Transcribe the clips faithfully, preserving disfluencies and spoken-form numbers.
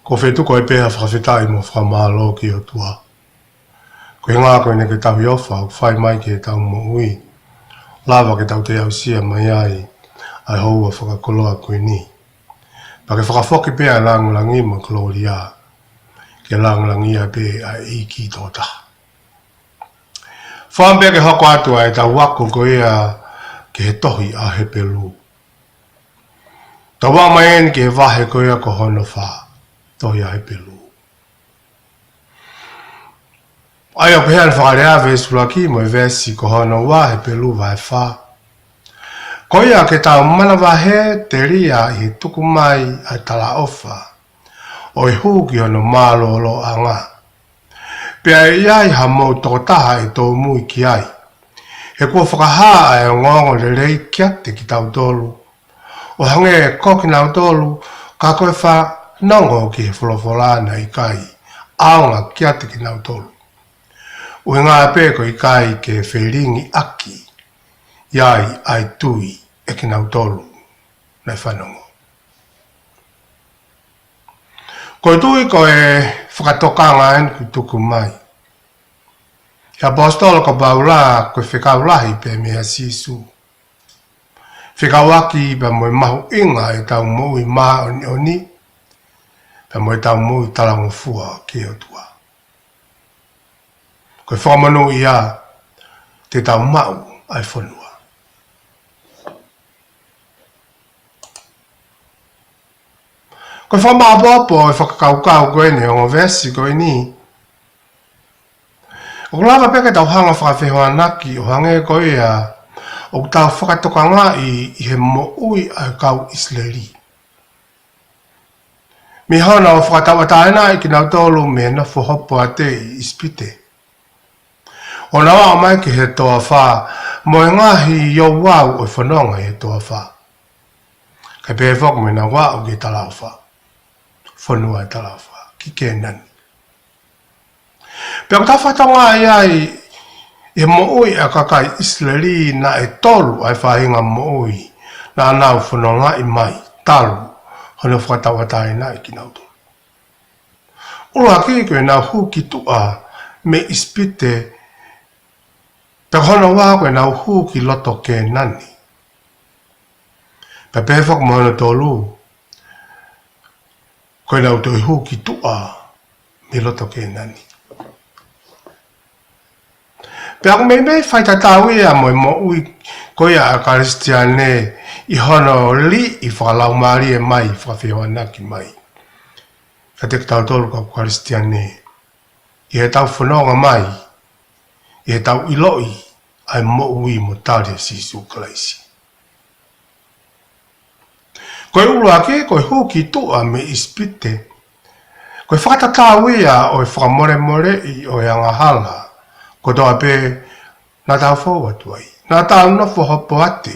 Ko e fetuku ai pē ʻa e fakafetaʻi mo e fakamālō ki he ʻOtua. Ko e ʻuhinga ko ʻene kei tauhi ʻofa ʻoku fai mai ki heʻetau moʻui, lava ke tau toe aʻusia mai ai ʻa e houa fakakoloa ko eni. Pea ke fakafoki pē ʻa e lāngilangi mo e kolōlia ke lāngilangiʻia pē ʻa e ʻEiki tokotaha. Fakaʻamu pē ke hoko atu ʻa ʻetau ako ko ia ki he tohi ʻa Hepelū. Tau aʻu mai eni ki he vahe ko ia ko hono fā, tohi ʻa Hepelū. ʻA ia ʻoku pehē ʻa e fakalea, veesi ʻuluaki mo e veesi ko hono ua, Hepelū vahe fā. Ko ia ke tau manavahē telia ʻi he tuku mai ʻa e talaʻofa ʻo e hū ki hono mālōlōʻanga. Pea ʻe ʻi ai hamou tokotaha ʻe tōmui ki ai. He kuo fakahā ʻa e ongoongolelei kiate kitautolu, ʻo hangē ko kinautolu, ka ko e fanongo ki he folofola naʻe ʻikai ʻaonga kiate kinautolu. ʻUhinga pē ko e ʻikai ke felingiʻaki ʻi ai ʻa e tui ʻa kinautolu naʻe fanongo. Ko e tui ko e fakatokanga eni kuo tuku mai ʻe he ʻaposetolo ko Paula, ko e fekau lahi pē meia Sīsū. Fekauʻaki pea mo e mahuʻinga ʻetau moʻui māʻoniʻoni, pea mo ʻetau moʻui talangofua ki he ʻOtua. Ko e fakamonūʻia te tau maʻu ʻa e fonua. Ko e fakamāʻopoʻopo ʻo e fakakaukau ko eni ʻo e ongo veesi ko eni, ʻoku lava pē ke tau hanga fakafehoanaki ʻo hangē ko ia ʻoku tau fakatokangaʻi ʻi he moʻui ʻa e kau ʻIsileli. Mei hono fakatauʻatāinaʻi kinautolu mei he nofo hopoate ʻi ʻIsipite, ʻo nau aʻu mai ki he toafa, mo e ngaahi ouau ʻo e fononga ʻi he toafa. Kae pehē foki mo ʻenau aʻu ki he talaʻofa, fonua ʻo e talaʻofa, ki Kēnani. Pea ʻoku tau fakatokangaʻi ai ʻi he moʻui ʻa e kakai ʻIsileli naʻe tolu ʻa e faʻahinga moʻui naʻa nau fonongaʻi mai talu hono fakatauʻatāinaʻi kinautolu. ʻUluaki ko ʻenau hū ki tuʻa mei ʻIsipite, pea ko hono ua ko ʻenau hū ki loto Kēnani. Pea pehē foki mo hono tolu, ko ʻenau toe hū ki tuʻa mei loto Kēnani. Pea ʻoku meimei faitatau ia mo e moʻui ko ia ʻa e Kalisitiane ʻi hono liʻi fakalaumālie mai, fakafehoanaki mai kiate kitautolu kau Kalisitiane, ʻi heʻetau fononga mai, ʻi heʻetau ʻiloʻi ʻa e moʻui mo tali ʻa Sīsū Kalaisi. Ko e ʻuluaki, ko e hū ki tuʻa mei ʻIsipite, ko e fakatatau ia ʻo e fakamolemoleʻi ʻo e angahala kotoa pē naʻa tau fou atu ai, naʻa tau nofo hopoate.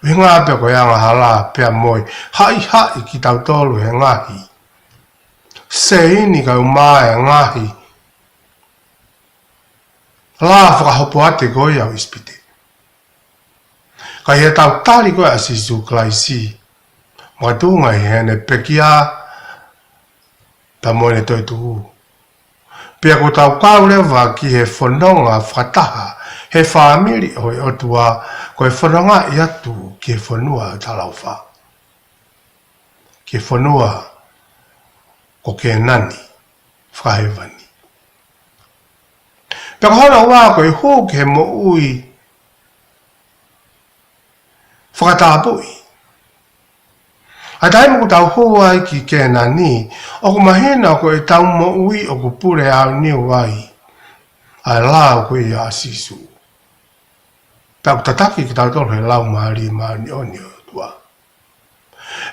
ʻUhinga pē ko e angahala pea mo e haʻihaʻi kitautolu he ngaahi seini kae ʻumaʻā e ngaahi lā fakahopoate ko ia ʻo ʻIsipite. Ka ʻi heʻetau tali ko ia ʻa Sīsū Kalaisi, makatuʻunga ʻi heʻene pekia pea mo ʻene toetuʻu, pea kuo tau kau leva ki he fononga fakataha he fāmili ʻo e ʻOtua, ko e fonongaʻi atu ki he fonua ʻo e talaʻofa, ki he fonua ko Kēnani fakahēvani. Pea ko hono ua ko e hū ki he moʻui fakatapui. ʻA e taimi ʻoku tau hū ai ki Kēnani, ʻoku mahino ko ʻetau moʻui ʻoku pule aoniu ai ʻa e lao ko ia ʻa Sīsū. Pea ʻoku tataki kitautolu he Laumālie Māʻoniʻoni ʻo e ʻOtua.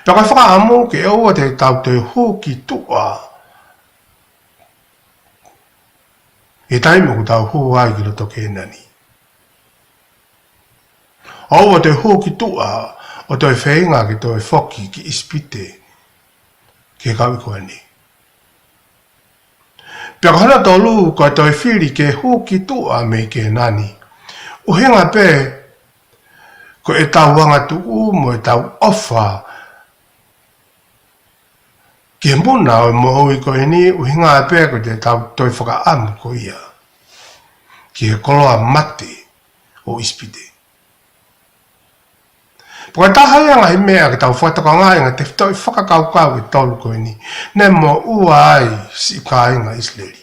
Pea ko e fakaʻamu ke ʻoua te tau toe hū ki tuʻa ʻi he taimi ʻoku tau hū ai ki loto Kēnani. ʻOua te hū ki tuʻa ʻo toe feinga ke toe foki ki ʻIsipite ki he kau iku ni. Pea ko hono tolu, ko e toe fili ke hū ki tuʻa mei Kēnani, ʻuhinga pē ko ʻetau angatuʻu mo ʻetau ʻofa Ki he muna ʻo e moʻui ko eni, ʻuhinga pē ko ʻetau toe fakaʻamu ko ia ki he koloa mate ʻo ʻIsipite. Pea ko e taha ia e ngaahi meʻa ke tau fakatokangaʻi ʻa e ngaahi tefitoʻi fakakaukau ʻe tolu ko eni, ne moʻua ai siʻi kāinga ʻIsileli.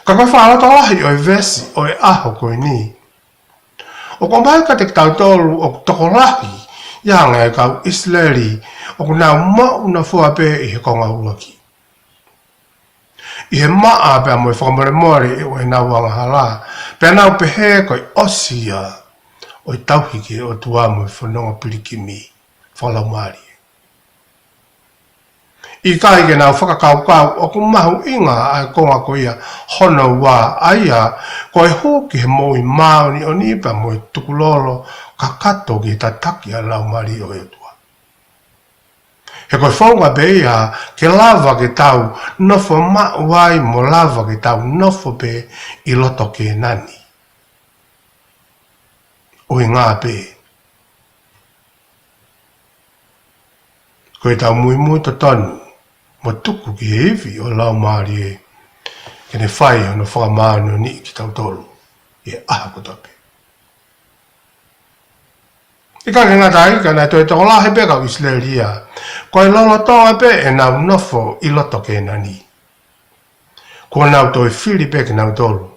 Ka ko e fakalotolahi ʻo e veesi ʻo e ʻaho ko eni, ʻoku ʻomai kiate kitautolu ʻoku tokolahi ia e ngaahi kau ʻIsileli ʻoku nau moʻunofoa pē ʻi he konga ʻuluaki, ʻi he maʻa pea mo e fakamolemole ʻo ʻenau angahala, pea nau pehē ko e ʻosi ia ʻo e tauhi ki he ʻOtua mo e fononga pilikimi fakalaumālie. ʻIkai ke nau fakakaukau ʻoku mahuʻinga ʻa e konga ko ia hono ua, ʻa ia ko e hū ki he moʻui māʻoniʻoni pea mo e tukulolo kakato ki he tataki ʻa e Laumālie ʻo e ʻOtua. He ko e founga pē ia ke lava ke tau nofo maʻu ai mo lava ke tau nofo pē ʻi loto Kēnani. ʻUhinga pē ko ʻetau muimui totonu mo tuku ki he ivi ʻo e Laumālie ke ne fai hono fakamāʻoniʻoniʻi kitautolu ʻi he ʻaho kotoa pē. ʻIkai ke ngata ai, ka naʻe toe tokolahi pē kau ʻIsileli ia, ko e lolotonga pē ʻenau nofo ʻi loto Kēnani, kuo nau toe fili pē kinautolu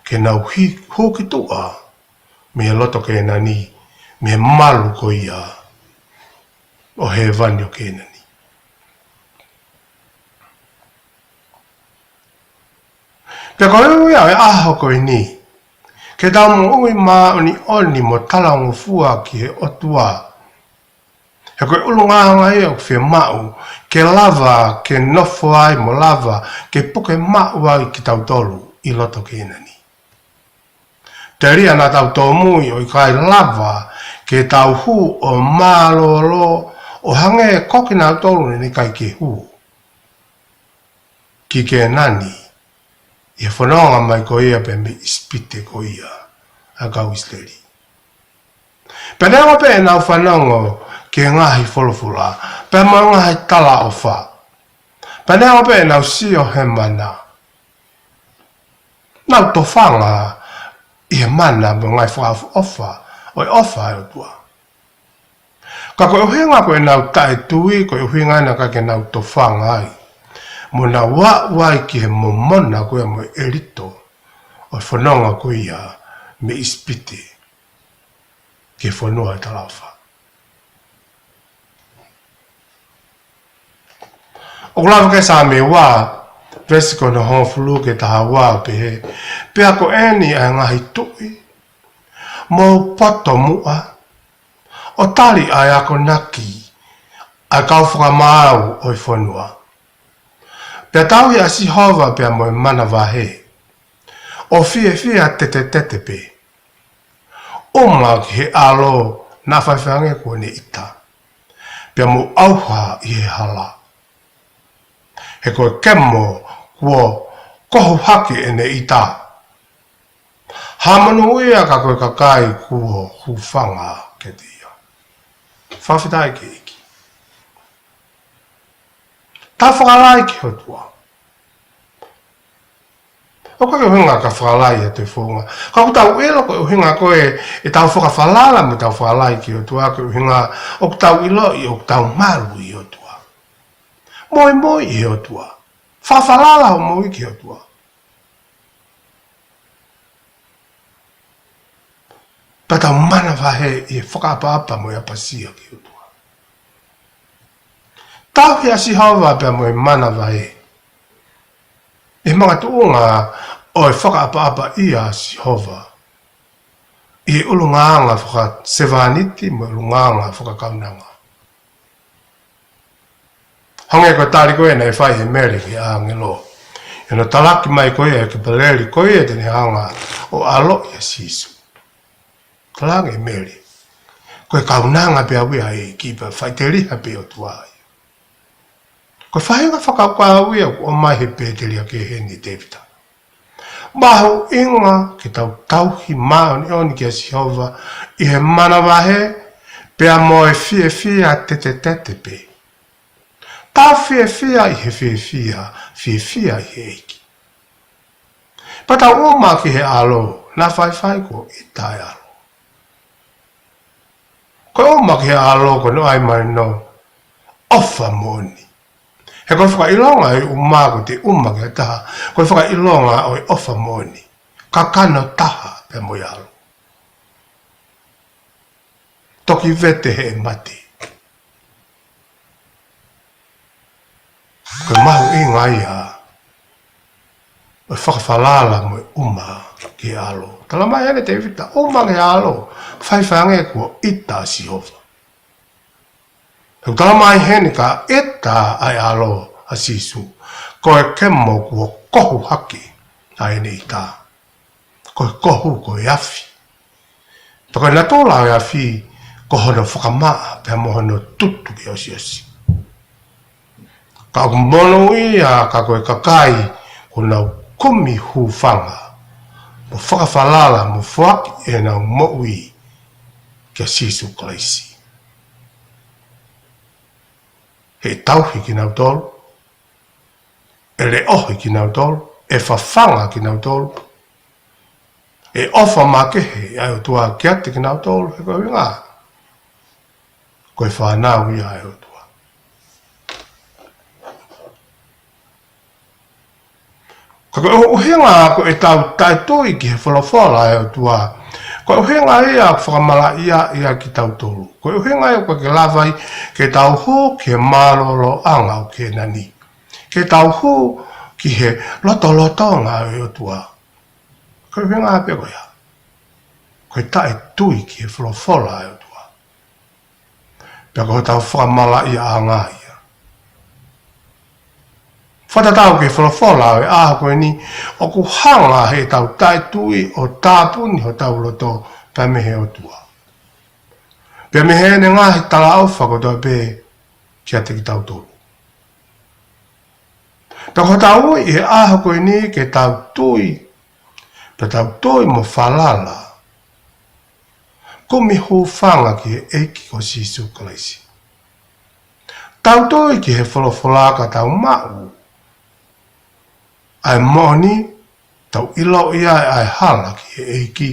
ke nau hi-, hū ki tuʻa mei he loto Kēnani, mei he malu ko ia ʻo hēvani ʻo Kēnani. Pea ko e ʻuhinga ia ʻo e ʻaho ko eni, ke tau moʻui māʻoniʻoni mo talangofua ki he ʻOtua. He ko e ʻulungaanga ia ʻoku fiemaʻu ke lava ke nofo ai mo lava ke puke maʻu ai kitautolu ʻi loto Kēnani. Telia naʻa tau tōmui ʻo ʻikai lava ke tau hū ʻo mālōlō ʻo hangē ko kinautolu naʻe ʻikai ke hū ki Kēnani ʻi he fononga mai ko ia pē mei ʻIsipite ko ia ʻa e kau ʻIsileli. Pea neongo pē ʻenau fanongo ki he ngaahi folofola pea mo e ngaahi talaʻofa, pea neongo pē ʻenau sio he mana, nau tofanga ʻi he mana mo e ngaahi fakaʻofoʻofa ʻo e ʻofa ʻa e ʻOtua. Ka ko e ʻuhinga ko ʻenau taʻetui, ko e ʻuhinga ia naʻe ʻikai ke nau tofanga ai, mo nau aʻu ai ki he momona ko ia mo e ʻelito ʻo e fononga ko ia mei ʻIsipite ki he fonua ʻo e talaʻofa. ʻOku lave ki ai Saame ua, veesi ko hono hongofulu ki he taha ua, pehē: Pea ko eni ʻa e ngaahi tuʻi, mou poto muʻa ʻo tali ʻa e akonaki ʻa e kau fakamaau ʻo e fonua. Pea tauhi ʻa Sihova pea mo e manavahē, ʻo fiefia tetetete pē, ʻuma ki he ʻAlo naʻa faifai ange kuo ne ʻita, pea mou ʻauha ʻi he hala. He ko e kemo kuo kohu hake ʻene ʻita, hā monūʻia ka ko e kakai kuo hūfanga kiate ia. Fakafetaʻi ki he ʻEiki. Tau fakalahi ki he ʻOtua. ʻOku ʻikai ke ʻuhinga ke fakalahi ʻa e founga. Ka ʻoku tau ʻilo ko e ʻuhinga ko ē ʻetau fakafalala mo ʻetau fakalahi ki he ʻOtua, ko e ʻuhinga ʻoku tau ʻiloʻi ʻoku tau malu ʻi he ʻOtua. Moimoi ʻi he ʻOtua. Fakafalala hoʻo moʻui ki he ʻOtua. Pea tau manavahē ʻi he fakaʻapaʻapa mo e ʻapasia ki he ʻOtua. Tauhi ʻa Sihova pea mo e manavahē, ʻi he makatuʻunga ʻo e fakaʻapaʻapaʻia ʻa Sihova ʻi he ʻulungaanga fakasevāniti mo e ʻulungaanga fakakaunanga. Hangē ko e tali ko ē naʻe fai ʻe Mele ki he ʻāngelo ʻi hono talaki mai ko ia ʻe Kepaleli ko ia te ne hanga ʻo ʻaloʻi ʻa Sīsū. Talaange ʻe Mele, ko e kaunanga pē au ia ʻa e ʻEiki pea faʻiteliha pē ʻOtua ia. Ko e faʻahinga fakakaukau ia ʻoku ʻomai he pēteliake heni ʻe Tēvita. Mahuʻinga ke tau tauhi māʻoniʻoni kia Sihova ʻi he manavahē, pea mo e fiefia tetetete pē. Tau fiefia ʻi he fiefia, fiefia ʻi he ʻEiki. Pea tau ʻuma ki he ʻAlo, naʻa faifai kuo ʻita e ʻAlo. Ko e ʻuma ki he ʻAlo, ko hono ʻai mai ʻo e ʻofa moʻoni. He ko e fakaʻilonga ʻo e ʻuma ko ʻete ʻuma ki ha taha, ko e fakaʻilonga ʻo e ʻofa moʻoni. Kakano taha pē mo e ʻAlo. Toki vete heʻe mate. Ko e mahuʻinga ia ʻo e fakafalala mo e ʻuma ki he ʻAlo. Talamai heni ʻe Tēvita, ʻuma ki he ʻAlo, faifai ange kuo ʻita ʻa Sihova. He ʻoku talamai heni ka ʻita ʻa e ʻAlo ʻa Sīsū, ko e kemo kuo kohu hake ʻa ʻene ʻita. Ko e kohu, ko e afi. Pea ko e natula ʻo e afi, ko hono fakamaʻa, pea mo hono tutu ke ʻosiʻosi. Ka ʻoku monūʻia, ka ko e kakai, ʻoku nau kumi hūfanga, mo fakafalala, mo foaki ʻenau moʻui kia Sīsū Kalaisi. ʻE tauhi kinautolu, ʻe leʻohi kinautolu, ʻe fafanga kinautolu, ʻe ʻofa makehe ʻa e ʻOtua kiate kinautolu, he ko e ʻuhinga, ko e fānau ia ʻa e ʻOtua. Ka ko e ʻuhinga ko ʻetau taʻetui ki he folofola ʻa e ʻOtua, ko e ʻuhinga ia ʻoku fakamalaʻia ai kitautolu. Ko e ʻuhinga ia ʻoku ʻikai ke lava ai ke tau hū ki he mālōlōʻanga ʻo Kēnani. Ke tau hū ki he lotolotonga ʻo e ʻOtua. Ko e ʻuhinga pē ko ia. Ko e taʻetui ki he folofola ʻa e ʻOtua. Pea ko hotau fakamalaʻiaʻanga ia. Fakatatau ki he folofola ʻo e ʻaho ko eni, ʻoku hanga heʻetau taʻetui ʻo tāpuni hotau loto pea mei he ʻOtua. Pea mei heʻene ngaahi talaʻofa kotoa pē kiate kitautolu. Pea ko hotau ui ʻi he ʻaho ko eni ke tau tui, pea tau tui mo falala. Kumi hūfanga ki he ʻEiki ko Sīsū Kalaisi. Tau tui ki he folofola ka tau maʻu ʻa e moʻoni, tau ʻiloʻi ai ʻa e hala ki he ʻEiki,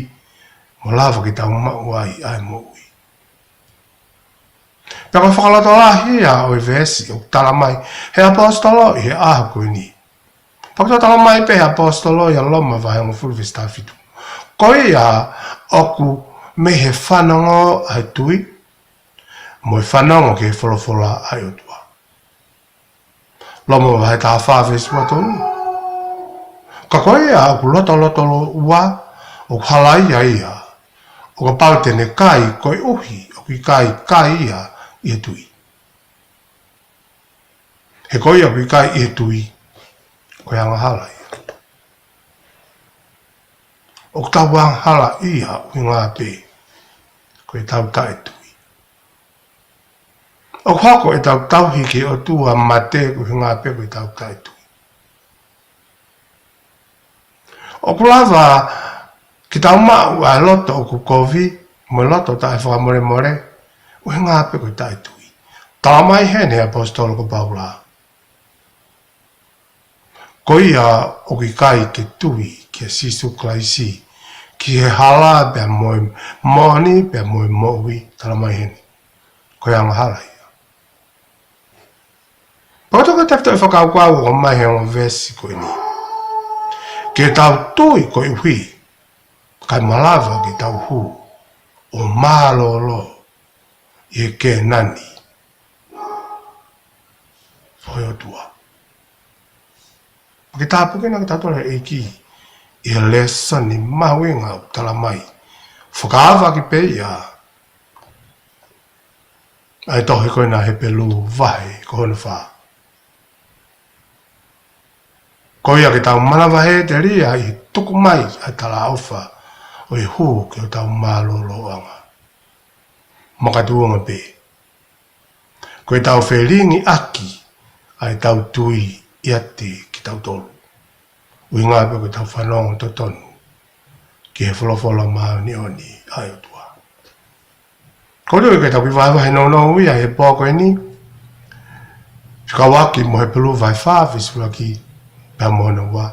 mo lava ke tau maʻu ai ʻa e moʻui. Pea ko e fakalotolahi ia ʻo e veesi ʻoku talamai he ʻaposetolo ʻi he ʻaho ko eni. Pea ʻoku talamai pē he ʻaposetolo ʻia Loma vahe hongofulu veesi taha fitu. Ko ia ʻoku mei he fanongo ʻa e tui, mo e fanongo ki he folofola ʻa e ʻOtua. Loma vahe taha fā veesi ua tolu. Ka ko ia ʻoku lotoloto ua, ʻoku halaia ia, ʻo kapau te ne kai koeʻuhi ʻoku ʻikai kai ia ʻi he tui. He ko ia ʻoku ʻikai ʻi he tui, ko e angahala ia. ʻOku tau angahala ia ʻuhinga pē ko ʻetau taʻetui. ʻOku hoko ʻetau tauhi ki he ʻOtua mate ko e ʻuhinga pē ko ʻetau taʻetui. ʻOku lava ke tau maʻu ʻa e loto ʻoku kovi, mo e loto taʻefakamolemole, ʻuhinga pē ko e taʻetui. Talamai heni he ʻaposetolo ko Paula. Ko ia ʻoku ʻikai ke tui kia Sīsū Kalaisi, ki he hala pea mo e moʻoni pea mo e moʻui, talamai heni. Ko e angahala ia. Pea ko e tefitoʻi fakakaukau ʻoku ʻomai he ongo veesi ko eni. Ke tau tui koeʻuhi, kae malava ke tau hū, ʻo mālōlō, ʻi he Kēnani ʻo e ʻOtua. Ke tāpuekina kitautolu ʻe he ʻEiki, ʻi he lēsoni mahuʻinga ʻoku talamai. Fakaava ki pē ia, ʻa e tohi ko ena Hepelū vahe ko hono fā. Ko ia ke tau manavahē telia ʻi he tuku mai ʻa e talaʻofa ʻo e hū ki hotau mālōlōʻanga. Makatuʻunga pē. Ko ʻetau felingiʻaki ʻa ʻetau tui ʻiate kitautolu. ʻUhinga pē ko ʻetau fanongo totonu ki he folofola māʻoniʻoni ʻa e ʻOtua. Ko e lue ke tau kiʻi vahevahe nounou ia he pō ko eni. Fekauʻaki mo Hepelū vahe fā, veesi ʻuluaki pea mo hono ua.